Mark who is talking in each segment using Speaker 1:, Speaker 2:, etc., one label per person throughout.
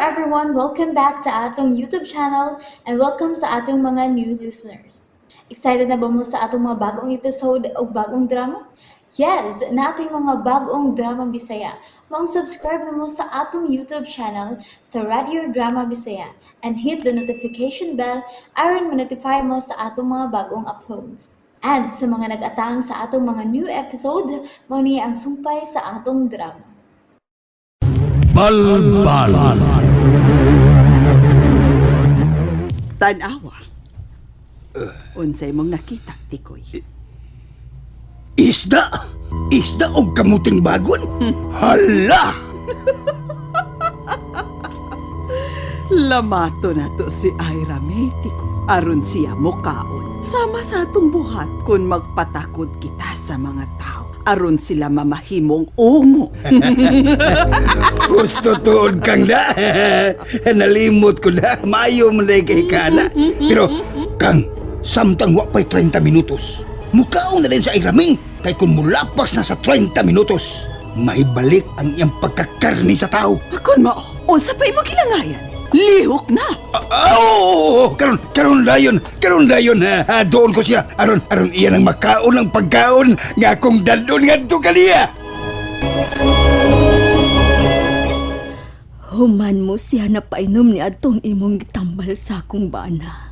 Speaker 1: everyone! Welcome back to atong YouTube channel and welcome sa atong mga new listeners. Excited na ba mo sa atong mga bagong episode o bagong drama? Yes, naa tay mga bagong drama Bisaya. Maong subscribe na mo sa atong YouTube channel sa Radio Drama Bisaya and hit the notification bell aron ma-notify mo sa atong mga bagong uploads. And sa mga nag-atang sa atong mga new episode, mao ni ang sumpay sa atong drama.
Speaker 2: Balbal.
Speaker 3: Tanawa. Unsay mong nakita, Tikoy?
Speaker 2: Isda! Isda og kamuting bagon? Hala!
Speaker 3: Lamato na to si Ira May, Tikoy. Aron siya mukaon. Sama sa atong buhat kung magpatakod kita sa mga tao. Aron sila mamahimong ungo.
Speaker 2: Gusto tuod kang na. Nalimot ko na. Maayo man na kay kana. Pero, Kang, samtang wa pa'y 30 minutos. Mukaon na din sa Irami. Kay kung mulapas na sa 30 minutos, maibalik ang iyang pagkakarni sa tao.
Speaker 3: Akon mao, unsa pa imo gilangayan? Lihok na!
Speaker 2: Ah, oo, karon karon dayon, karon dayon ha, ha, doon ko siya. Aron aron iyan ang makaon ang pagkaon nga akong dadon ngadto kaniya.
Speaker 4: Human mo siya na painom ni atong imong gitambal sa akong bana.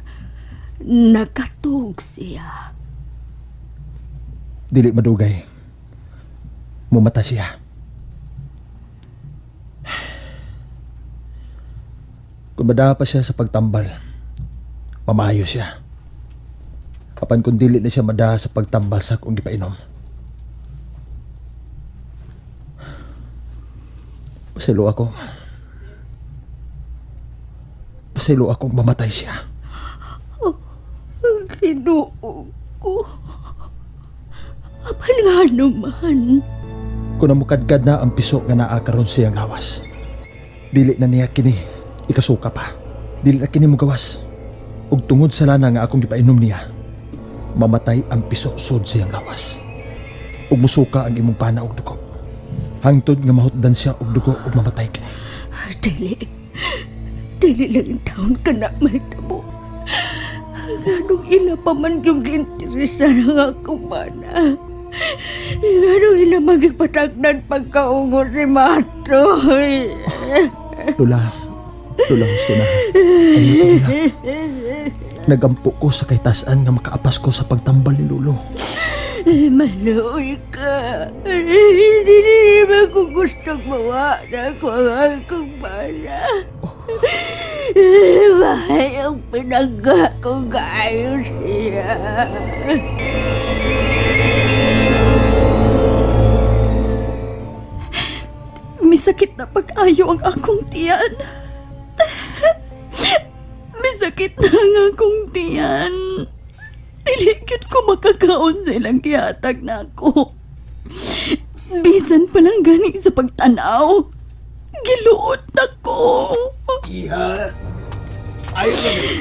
Speaker 4: Nakatug siya.
Speaker 5: Dili madugay. Mumata siya. Kung madaha pa siya sa pagtambal, mamayo siya. Apan kung dili na siya madaha sa pagtambal sa akong gipainom. Pasaylo ako. Pasaylo akong mamatay siya.
Speaker 4: Ginoo ko. Apan nga naman.
Speaker 5: Kung namukadkad na ang piso nga naa karon siyang lawas. Dili na niya kini ikasuka pa. Dili na kini mugawas. Ug tungod sa lana nga akong gipainom niya, mamatay ang piso sud siyang lawas. Ug musuka ang imong pana og dugo. Hangtod nga mahutdan siya og dugo ug mamatay kini.
Speaker 4: Dili. Dili lang taon ka na may tabo. Nganong ila pa man yung ginteresa ng akong bana. Nganong ila magipatagnan pagkaungo si Matoy.
Speaker 5: Lola, Lola gusto na. Ayaw ko na. Nagampo ko sa kaytasan nga makaapas ko sa pagtambal ni Lolo.
Speaker 4: Maluoy ka. Dili naman ko gustong mawa na ako ang akong bana. Bahay ang pinangga ko kaayo siya.
Speaker 6: Misakit na pag-ayo ang akong tiyan. Misakit na ang akong tiyan. Dili gyud ko makakaon sa ilang gihatag na ako. Bisan pa lang gani sa pagtanaw. Giluot na ko.
Speaker 2: Iha, ayaw na rin.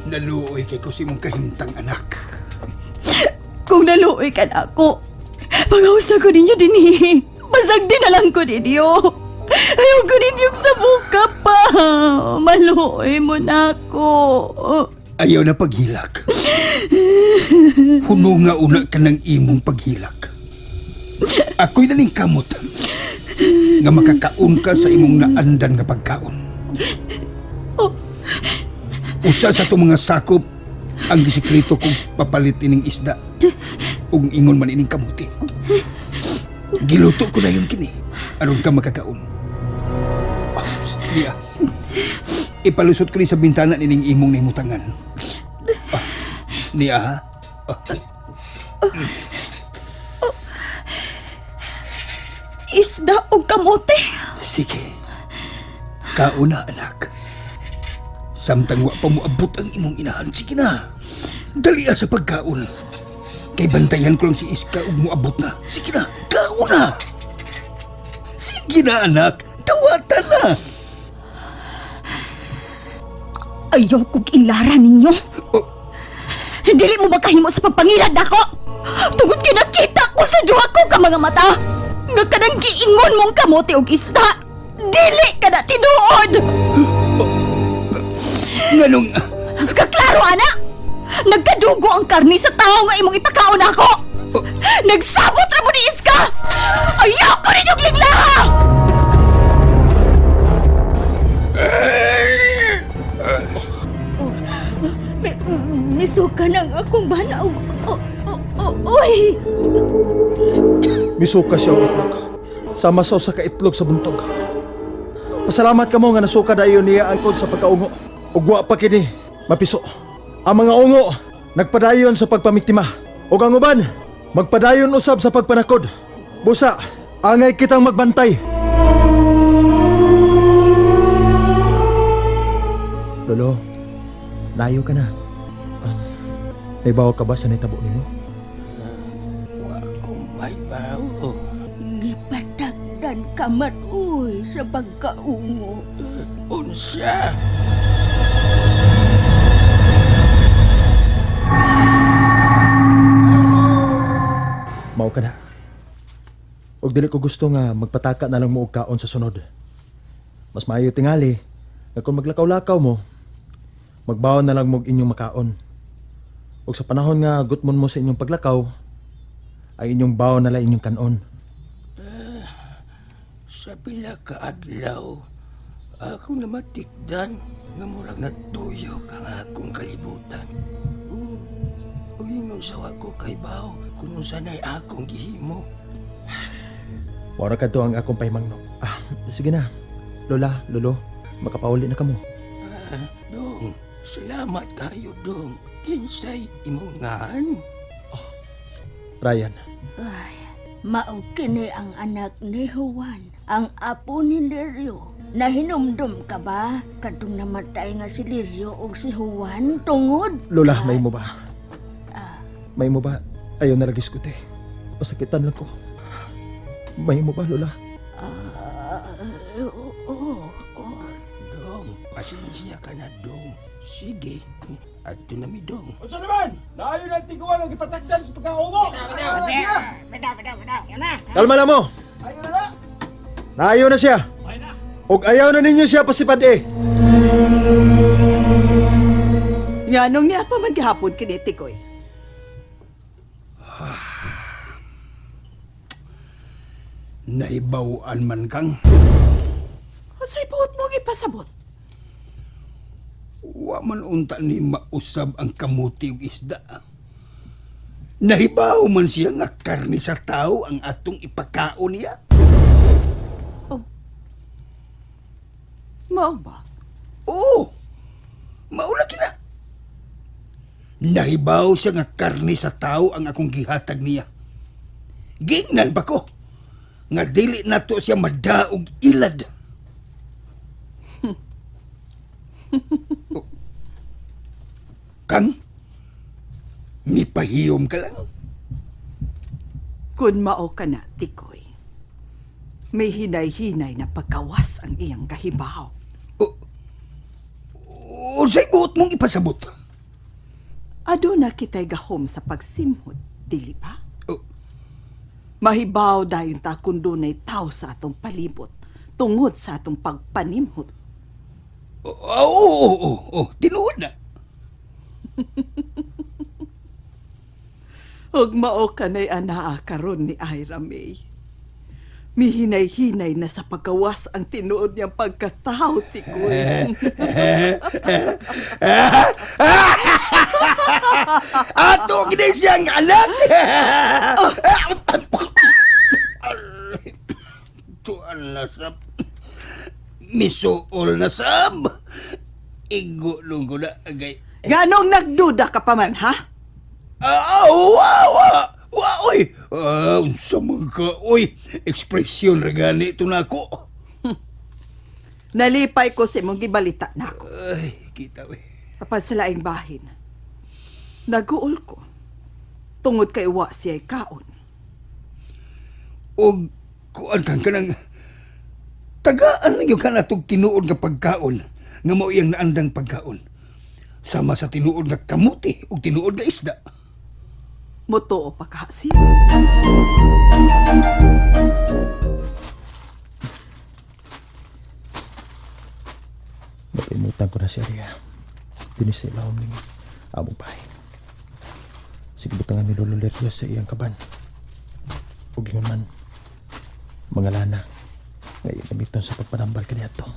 Speaker 2: Naluoy kay ko si mong kahimtang anak.
Speaker 6: Kung naluoy ka na ako, pangausa ko ninyo dinhi. Basag din na lang ko ninyo. Ayaw ko ninyong sabuka pa. Maluoy mo na ako.
Speaker 2: Ayaw na paghilak. Huno nga una ka ng imong paghilak. Ako'y naning kamot nga makakaon ka sa imong naandan nga pagkaon. Usa sa itong mga sakop ang gisikreto kong papalit ining isda ug ingon man ining kamuti. Giluto ko na yun kini aron ka makakaon. Ah, Diya. Ipalusot ko ni sa bintana nining imong nahimutangan. Ah, niya ha?
Speaker 6: Isda o kamote.
Speaker 2: Sige. Kauna, anak. Samtang wa pa moabot ang imong inahan, sige na. Dali sa pagkaon. Kay bantayan ko lang si Iska ug moabot na. Sige na, kauna. Sige na, anak. Dawatan na.
Speaker 6: Ayaw kong ilara ninyo.
Speaker 2: Oh.
Speaker 6: Dili mo makahimo sa pagpangilad nako. Tungod kay nakita ko sa duha ko ka mga mata. Nga kanang giingon mong kamote og isda. Dili ka na tinuod!
Speaker 2: Nganong
Speaker 6: Kaklaro, ana! Nagkadugo ang karni sa tao nga imong ipakaon ako! Nagsabot ra mo ni Iska! Ayaw ko ninyong linglaha!
Speaker 4: Misuka na ang akong bana og uy.
Speaker 5: Misuka siya og itlog. Sama sa usa ka itlog sa buntog. Pasalamat kamo nga nasuka dayon niya ang kod sa pagkaungo. Ug wa pa kini mapiso. Ang mga ungo nagpadayon sa pagpamiktima. Ug ang uban magpadayon usab sa pagpanakod. Busa, angay kitang magbantay. Lolo, layo ka na. Naibaw ka ba sa nitabo nimo?
Speaker 2: Wa ko may bawo.
Speaker 4: Gipatakdan ka man uy sa pagkaungo.
Speaker 2: Unsa?
Speaker 5: Mao ka na. Og dili ko gusto nga magpataka na lang mo og kaon sa sunod. Mas maayo tingali nga kung maglakaw-lakaw mo, magbaon na lang mo og inyong makaon. Og sa panahon nga gutmon mo sa inyong paglakaw, ay inyong baon na lang inyong kanon.
Speaker 2: Sa pila ka adlaw, ako namatikdan nga murag natuyok ang akong kalibutan. O, o ingon sa ko kay bao kung unsa na'y akong gihimo.
Speaker 5: Wara kadto ang akong pahimangno. Ah, sige na. Lola, lolo, makapauli na kamo.
Speaker 2: Ah, dong, salamat kayo dong. Kinsay imong ngan?
Speaker 5: Ryan,
Speaker 4: Ay, mao kini ang anak ni Juan, ang apo ni Lirio. Nahinumdum ka ba kadtong namatay nga si Lirio ug si Juan tungod?
Speaker 5: Lola, may mo ba? May mo ba? Ayaw na lagi eh. Pasakitan lang ko. May mo ba, Lola?
Speaker 4: Ah, oo, oo.
Speaker 2: Dong, pasensya ka na dong. Sige, adto na mi dong.
Speaker 5: Unsa naman? Naayo na tiguan ang gipatakdan sa pagkaungo. Kalma na mo. Ayaw na na. Naayo na siya. Og ayaw na ninyo siya pasipad eh.
Speaker 3: Nganong niya pa man gihapon kini Tikoy.
Speaker 2: Naibawan man kang.
Speaker 3: Unsay buot mo ipasabot?
Speaker 2: Wa man unta ni mausab ang kamuti ug isda. Nahibaw man siya nga karne sa tao ang atong ipakaon niya.
Speaker 3: Mao ba?
Speaker 2: Oo. Maula kina. Nahibaw siya nga karne sa tao ang akong gihatag niya. Gingnan ba ko? Nga dili nato siya madaog ilad. Oh. Kang, mipahiyom ka lang.
Speaker 3: Kun mao ka na, Tikoy. May hinay-hinay na pagkawas ang iyang kahibaw.
Speaker 2: Unsay buot mong ipasabot?
Speaker 3: Aduna kita'y gahom sa pagsimhot, dili ba?
Speaker 2: Oh.
Speaker 3: Mahibaw dayon ta kung dunay tao sa atong palibot tungod sa atong pagpanimhot.
Speaker 2: Oo, oo, oo, oo, tinuod na.
Speaker 3: Ug mao kanay anaa karon ni Ira May. Mihinay-hinay na sa paggawas ang tinuod niyang pagkatao, Tikoy.
Speaker 2: Ato gid siyang anak. Tuan na sab. Misuol na sab. Igo nung ko na agay.
Speaker 3: Nganong nagduda ka pa man, ha?
Speaker 2: Ah, wa wa wa oy. Ah, unsa man ka oy. Ekspresyon ra gani to nako.
Speaker 3: Nalipay ko sa imong gibalita nako.
Speaker 2: Ay, kita we.
Speaker 3: Apan sa laing bahin, naguol ko. Tungod kay wa siya'y kaon.
Speaker 2: Og kuan kang kanang tagaan ninyo ka natog tinuod nga pagkaon nga mao iyang naandang pagkaon. Sama sa tinuod nga kamuti ug tinuod nga isda.
Speaker 3: Mutuo pa ka siya.
Speaker 5: Gapaimutan ko na si Aria. Dini sa ilawom ning among bahay. Sige, butangan ni Lolo Lerio sa iyang kaban. Ug ingon man, mga lana nga iyang gamiton sa pagpanambal kaniadto.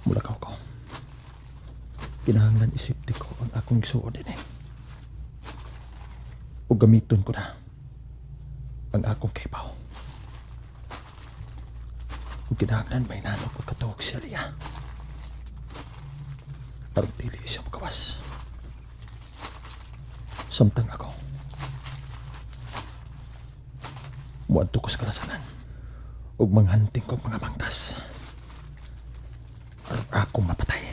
Speaker 5: Mulakaw ko. Kinahanglan isipti ko ang akong gisuod dinhi. Ug gamiton ko na ang akong kaybaw. Ug kinahanglan may nanok og katuog si Alia. Aron dili siya magawas. Samtang ako, muadto ko sa kalasanan ug manghunting kog mga mangtas aron akong mapatay.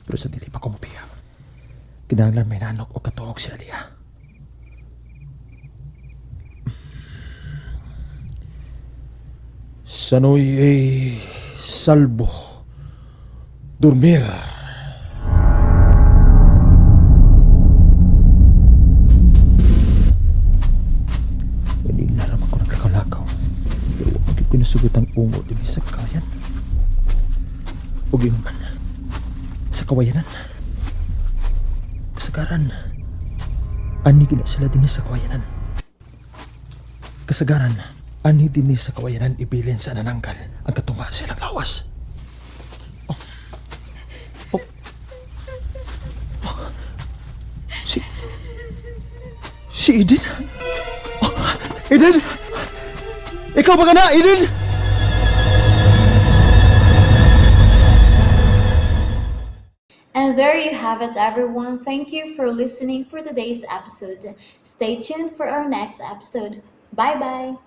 Speaker 5: Pero sa dili pa ko mobiya, kinahanglan may nanok o katuog si Alia. Sanoy ay salvo dormir. Hindi na naman ko nagkakaw-lakaw. Pero wa gyud ko nasugot ang ungo dinhi sa kawayan. Ug ingon man, sa kawayanan. Kasagaran, ani gyud na sila dinhi sa kawayanan. Kasagaran, ani dinhi sa kawayanan ibilin sa nananggal ang katunga silang lawas. Oh. Oh. Oh. Si Eden? Oh, Eden! Ikaw ba ka na, Eden?
Speaker 1: And there you have it, everyone. Thank you for listening for today's episode. Stay tuned for our next episode. Bye bye.